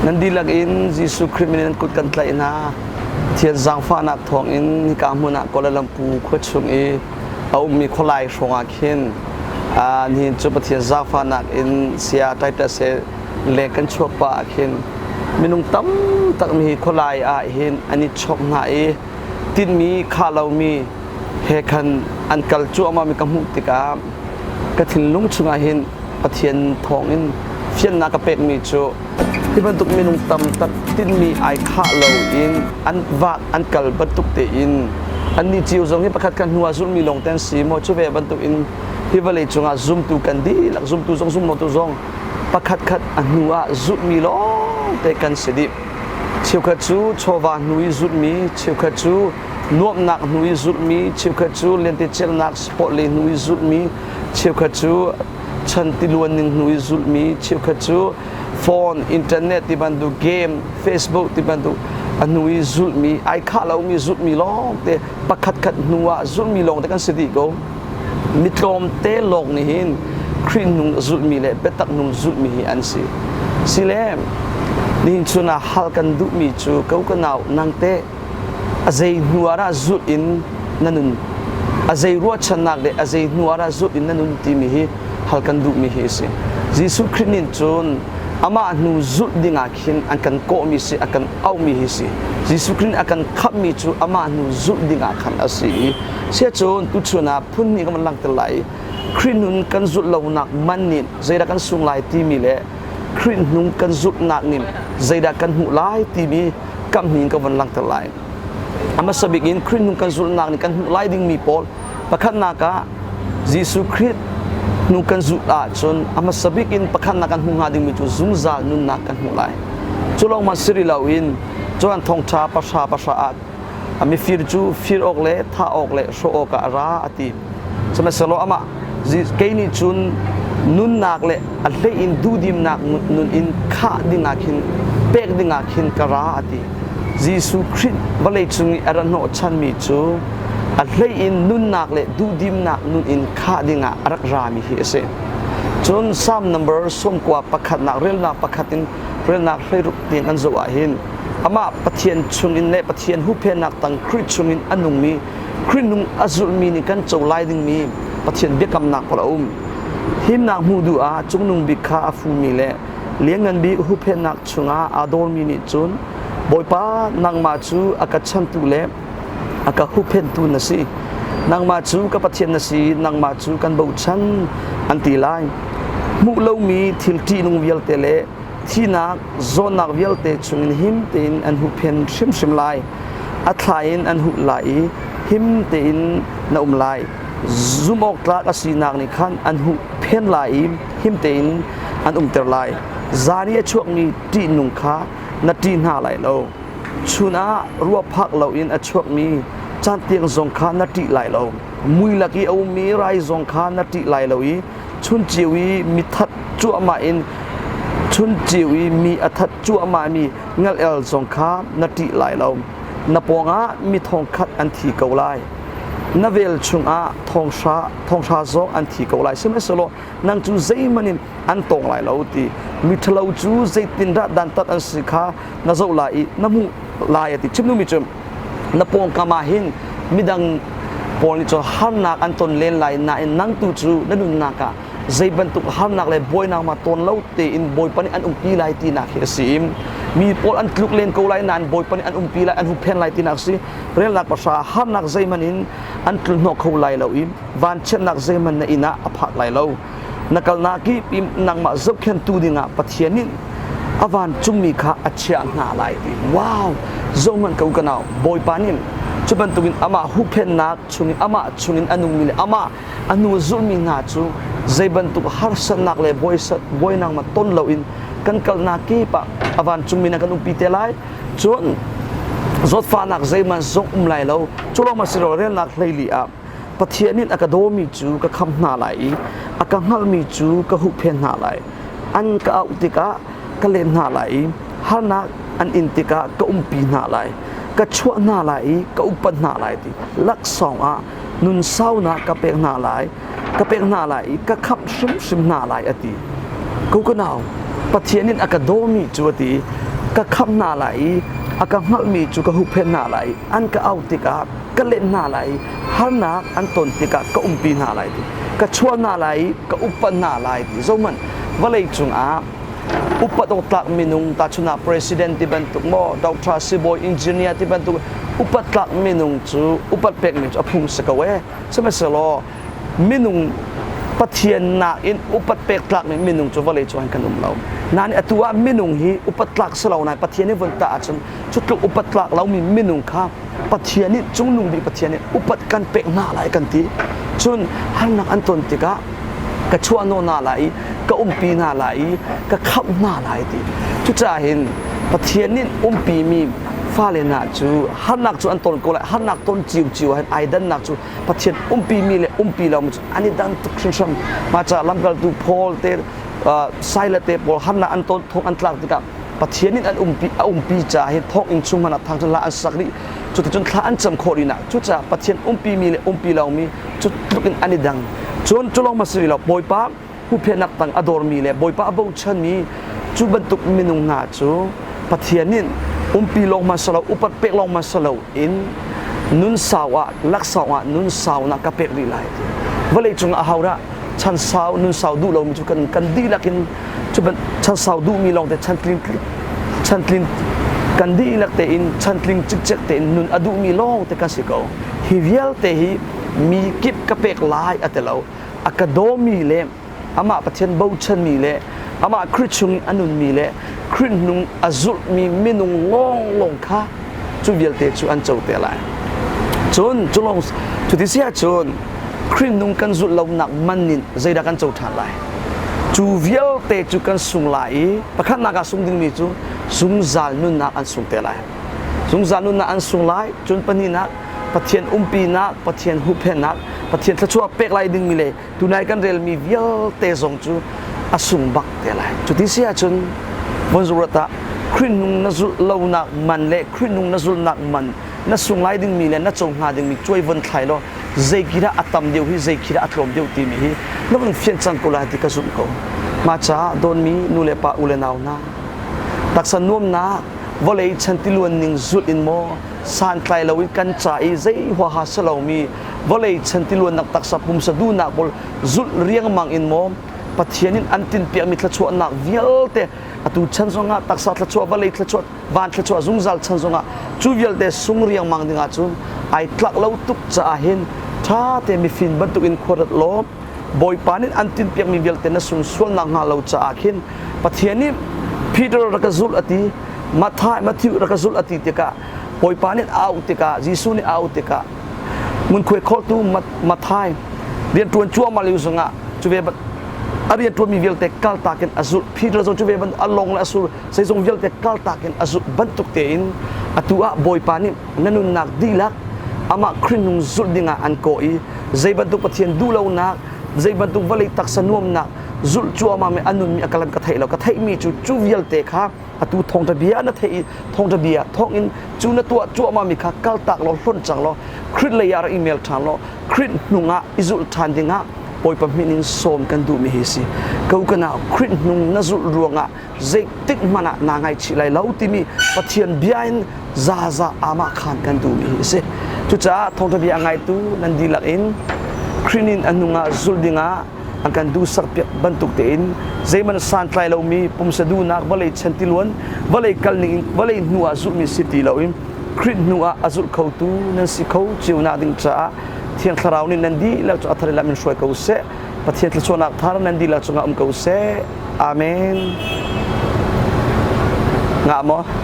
Nan dihlak in Jesuh Khrih min in nan kut kan tlaih hna. Pathian zaangfahnak thawngin hika hmun ah Kuala Lumpur khua chung i a ummi khualai hrawng ah khin nihin cu Pathian zaangfahnak in Saya Titus he leng kan chuak pah ah khin minung tam tak mi hi khualai ah hin an i chawk hna i tinhmi khah lomi he khan an kal cuahmah mi ka hmuh tikah ka thinlung chungah hin Pathian thawngin fiannak ka pekmi cu hi bantuk minung tam tak tinhmi ai khah loin an vak an kal bantuk tein annih cio zong hi pakhat khat hnu ah zulhmi lawng te an si maw cu ve bantuk in hi vawlei cungah zumtu kan dihlak zumtu zong zumlotu zong pakhat khat a hnu ah zulhmi lawng te kan si dih cheukhat cu chawva hnu i zulhmi cheukhat cu nuamhnak hnu i zulhmi cheukhat cu lentecelhnak sport le hnu i zulhmi cheukhat cu chan tiluan ning hnu i zulhmi cheukhat cu phone internet ti bantuk game facebook ti bantuk a hnu i zulhmi ai khah lomi zulhmi lawng te pakhat khat hnu ah zulhmi lawng te kan si dih ko mi tlawmte lawng nih hin Khrih nung zulhmi le biatak nung zulhmi hi an si sile nihin chun ah hal kan duhmi cu ko ka nau nang te a zei hnu ah dah zulh in na nun a zei ruahchannak le a zei hnu ah dah zulh in na nun timi hi hal kan duhmi hi a si Jesuh Khrih nih cun amah hnu zulh dingah khin an kan kawhmi si a kan auhmi hi si Jesuh Khrih nih a kan khamhmi cu amah hnu zulh dingah khan a si i siacun tuchun ah phun hnih kan van langhter lai i Khrih nun kan zulh lonak man nih zeidah kan sung lai timi le Khrih hnung kan zulhnak nih zeidah kan hmuh lai timi kamhmi in ka von langhter lai. A hmasa bik in Khrih hnung kan zulhnak nih kan hmuh lai dingmi pawl pakhatnak ah Jesuh Khrih hnu kan zulh ahcun a hmasa bik in pakhatnak kan hmuh hnga dingmi cu zungzal nunnak kan hmuh lai. Cu lawng hmanh si rih loin Johan thawngṭha pahra pahra ah a mifir cu fir awk le thah awk le hrawh awkah a ra a ti. Sihmanhsehlaw amah kei nih cun nunnak le a hlei in duhdimnak nun in khah dingah khin pek dingah khin ka ra a ti. Jesuh Khrih vawlei cung i a ra hnawhchanmi cu a hlei in nunnak le duhdimnak nun in khah dingah a rak rami hi a si. Cun Psalm number 91 pakhatnak relnak pakhat in relnak 16 tiang kan zoh ahhin amah Pathian chungin le Pathian huhphennak tang Khrih chungin a nungmi Khrih nung a zulhmi nih kan co lai dingmi Pathian biakamnak pawl a um. Himnak hmuh duh ah cungnung bik kha a fumi le lianngan bik huhphenhnak chungah aa dawrmi nih cun Bawipa nangmah cu a ka chantu le a ka huhphenhtu na si. Nangmah cu ka Pathian na si, nangmah cu kan bochan an ti lai. Hmuh lomi thil ṭihnung vialte le thihnak zawtnak vialte chungin him tein an huhphen hrimhrim lai. A thla in an huh lai i him tein na um lai. Zumhawktlak a sinak nih khan an huhphen lai i him tein an umter lai. Zan i a chuakmi ṭihnung kha na ṭih hna lai lo. Chun ah ruahphak loin a chuakmi cantiang zong kha na ṭih lai lo. Mui lak i a ummi rai zong kha na ṭih lai lo i chun cio i mi that cuahmah in chun cio i mi a that cuahmahmi ngal-el zong kha na ṭih lai lo. Na pawngah mi thongkhat an thi ko lai. Na vel chungah thonghra thonghra zong an thi ko lai. Sihmanhsehlaw nang cu zeihmanh in an tawng lai lo ti. Miṭhalo cu zeitindah dantat an si kha na zoh lai i na hmuh lai a ti. Chim duhmi cu na pawngkam ah hin midang pawl nih cun harnak an ton len lai nain nang tu cu na nunnak ah zei bantuk harnak le buainak ma tawn lo tein Bawipa nih an umpi lai tinak hi a si. Mi pawl an tluk len ko lai nain Bawipa nih an umpi lai an hupphen lai tinak a si. Relnak pahra harnak zeihmanh in an tlunhnawh kho lai lo i vanchiatnak zeihmanh na inn ah a phak lai lo. Na kalnak kip i nangmah zohkhenhtu dingah Pathian nih a vancungmi kha a chiah hna lai ti. Wow! Zohhmanh ko ka nau. Bawipa nih cu bantukin amah huhphenhnak chungin amah chungin a nungmi le amah a hnu zulmi hna cu zei bantuk harsatnak le buainak ma ton loin kan kalnak kip ah a vancungmi na kan umpi te lai cun zawtfahnak zeihmanh zong um lai lo cu lawng ma si lo relnak hleili ah Pathian nih a ka dawmi cu ka khamh hna lai i a ka hngalhmi cu ka huhphen hna lai an ka auh tikah ka len hna lai i harnak an in tikah ka umpi hna lai ka chuah hna lai i ka upat hna lai ti laksawng ah nun saunak ka pek hna lai ka pek hna lai i ka khamh hrimhrim hna lai a ti ko ka nau Pathian in a ka dawmi cu a ti. Ka khamh hna lai i a ka hngalhmi cu ka huhphenh hna lai i an ka auh tikah ka let hna lai i harnak an ton tikah ka umpi hna lai ti. Ka chuah hna lai i ka upat hna lai ti. Zohhmanh, vawlei cungah upat awk tlak minung tahchunhnak president ti bantuk maw doctor sibawi engineer ti bantuk upat tlak minung cu upat pekmi cu a phung si ko ee. Sihmanhsehlaw minung Pathian nakin upat pek tlakmi minung cu vawlei cung kan um lo. Nain atu ah minung hi upat tlak si lo nain Pathian nih vun tah ahcun cu tluk upat tlak lomi minung kha Pathian nih cungnung bik Pathian nih upat kan pek hna lai kan ti. Cun harnak an ton tikah ka chuahhnawh hna lai i ka umpi hna lai i ka khamh hna lai ti. Cucaah hin Pathian nih umpimi fale hna cu harnak cu an ton ko lai harnak ton ciuciu ah hin ai dannak cu Pathian umpimi le umpi lomi cu an i dang tuk hringhran. Mah caah lamkaltu Paul te Silas te pawl harnak an ton thong an tlak tikah Pathian in an umpi a umpi caah hin thonginn chung hmanh ah thang cun hla an sak rih. Cuticun thla an cam khawh rih nak. Cucaah Pathian umpimi le umpi lomi cu tluk in an i dang. Cun cu lawng ma si lo Bawipa huhphenhnak tang a dormi le Bawipa a bochanmi cu bantuk minung hna cu Pathian nih umpi lawng hmanh si lo upat pek lawng hmanh si lo in nun sau ah laksawng ah nun saunak ka pek rih lai ti vawlei cung ah ahodah chan sau nun sau duh lomi cu kan kan dihlak in cu chan sau duhmi lawng te chan tling chan tling kan dihlak tein chan tling cikcek tein nun a duhmi lawng te kan si ko. Hi vialte hi mi kip ka pek lai a ti lo. A ka dawmi le amah Pathian bochanmi le amah Khrih chung a nunmi le Khrih hnung a zulhmi minung lawnglawng kha cu vialte cu an co te lai. Cun cu lawng cuti si ahcun Khrih nung kan zulh lonak man in zeidah kan co ṭhan lai? Cu vialte cu kan sung lai i pakhatnak ah sung dingmi cu zungzal nunnak an sung te lai. Zungzal nunnak an sung lai. Cun pahnihnak Pathian umpinak, Pathian huhphenhnak, Pathian thluachuah pek lai dingmi le tunai kan relmi vialte zong cu a sung bak te lai. Cuti si ahcun von zurat ah Khrih nung na zulh lonak man le Khrih nung na zulhnak man na sung lai dingmi le na co hnga dingmi cuai von thlai law zei khi dah a tam deuh hi zei khi dah a tlawm deuh timi hi na vun fian cang ko lai ti ka zumh ko. Mah caah dawnmi nu le pa u le nau hna taksa nuamnak vawlei chan tiluan ning zulh in maw santlai loin kan ca i zei huaha si lomi vawlei chan tiluannak taksa pumsa duhnak pawl zulh riangmang in maw Pathian in an tinpiakmi thluachuahnak vialte atu chan zongah taksa thluachuah vawlei thluachuah van thluachuah zungzal chan zongah cu vialte sung riangmang dingah cun ai tlak lo tuk caah hin ṭha te mifim bantukin khuarat law Bawipa nih an tinpiakmi vialte na sung sualnak hnga lo caah khin Pathian nih Peter rak ka zulh a ti Matthai Matthew rak ka zulh a ti tikah Bawipa nih a auh tikah Jesuh nih a auh tikah ngunkhuai khawltu Matthai rianṭuan cuahmah lio zongah cu ve a rianṭuanmi vialte kaltak in a zulh. Peter zong cu ve ban a lawng le a sur zeizong vialte kaltak in a zulh bantuk tein atu ah Bawipa nih na nunnak dihlak amah Khrih hnung zulh dingah an kawh i zei bantuk Pathian duhlonak zei bantuk vawlei taksa nuamnak zulh cuahmah mi a nunmi a kalam ka theih lo. Ka theihmi cu cu vialte kha atu thawngṭha bia na theih i thawngṭha bia thawngin cu na tuah cuahmah mi kha kaltak law hlonh cang law Khrih lei ah rak i mel ṭhan law Khrih hnung ah i zulh ṭhan dingah Bawipa min in sawm kan duhmi hi si ko. Kana Khrih hnung na zulh ruangah zeitik hmanh ah naa ngaihchih lai lo timi Pathian bia in zaza amah khan kan duhmi hi si. Cucaah thawngṭha bia a ngaitu nan dihlak in Khrih nin a hnung ah zulh dingah an kan duhsak piak bantuk tein zeihmanh santlai lomi pumsa duhnak vawlei chan tiluan vawlei kal ning in vawlei hnu ah zulhmi si ti loin Khrih hnu ah a zulh khotu nan si kho cio nak ding caah Thiang Thlarau nih nan dihlak cu a thar in lam in hruai ko seh. Pathian thluachuahnak thar nan dihlak cungah um ko seh. Amen. Ngah maw?